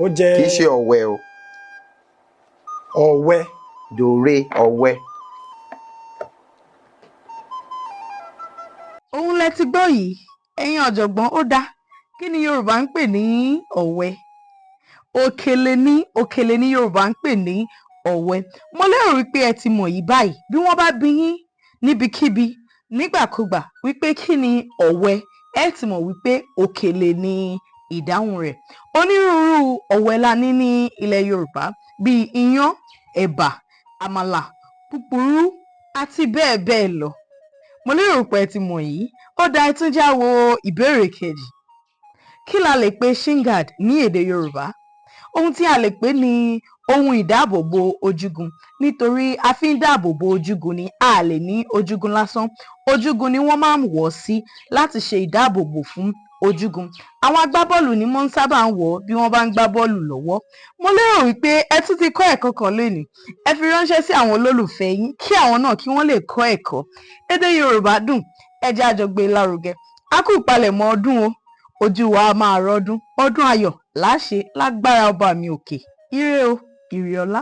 Ó jẹ́ Kì í ṣe ọ̀wẹ̀ o. Ọ̀wẹ́. Dòre ọ̀wẹ́. Òun lẹ ti gbọ́ yìí, ẹ̀yin ọ̀jọ̀gbọ́n. Ó dáa, kí ni Yorùbá ń pè ní ọ̀wẹ́? Òkèlè ní, òkèlè ní Yorùbá ń pè ní ọ̀wẹ́. Mo lérò wípé ẹ ti mọ̀ yìí báyìí. Bí wọ́n bá bi yín níbikíbi, nígbàkúgbà, wípé kí ni ọ̀wẹ́, ẹ ti mọ̀ wípé òkèlè ní ìdáhùn rẹ̀. Onírúurú ọ̀wẹ́ la ní ní ilẹ̀ Yorùbá, bíi iyán, ẹ̀bà, àmàlà, púpurú àti bẹ́ẹ̀ bẹ́ẹ̀ lọ. Mo lérò pé ẹ ti mọ̀ yìí. Ó dáa, ẹ tún já wo ìbéèrè kejì. Kí la lè pe shin guard ní èdè Yorùbá? Ohun tí a lè pè ní ohun ìdáàbòbò ojúgun, nítorí a fi ń dáàbò bo ojúgun ni. A lè ní ojúgun lásán, ojúgun ni wọ́n máa ń wọ̀ sí láti ṣe ìdáàbòbò fún ojúgun. Àwọn agbábọ́ọ̀lù ni wọ́n sábà ń wọ̀ bí wọ́n bá ń gbá bọ́ọ̀lù lọ́wọ́. Mo lérò wípé ẹ tún ti kọ́ ẹ̀kọ́ kan lónìí. Ẹ fi ránṣẹ́ sí àwọn olólùfẹ́ yín kí àwọn náà kí wọ́n lè kọ́ ẹ̀kọ́. Èdè Yorùbá dùn, ẹ jẹ́ a jọ gbé lárugẹ. A kú ìpalẹ̀mọ́ ọdún o. Ojú wa á máa rọ́dún ọdún ayọ̀ láṣẹ lágbára ọba mi òkè. Ire o, ire ọlá.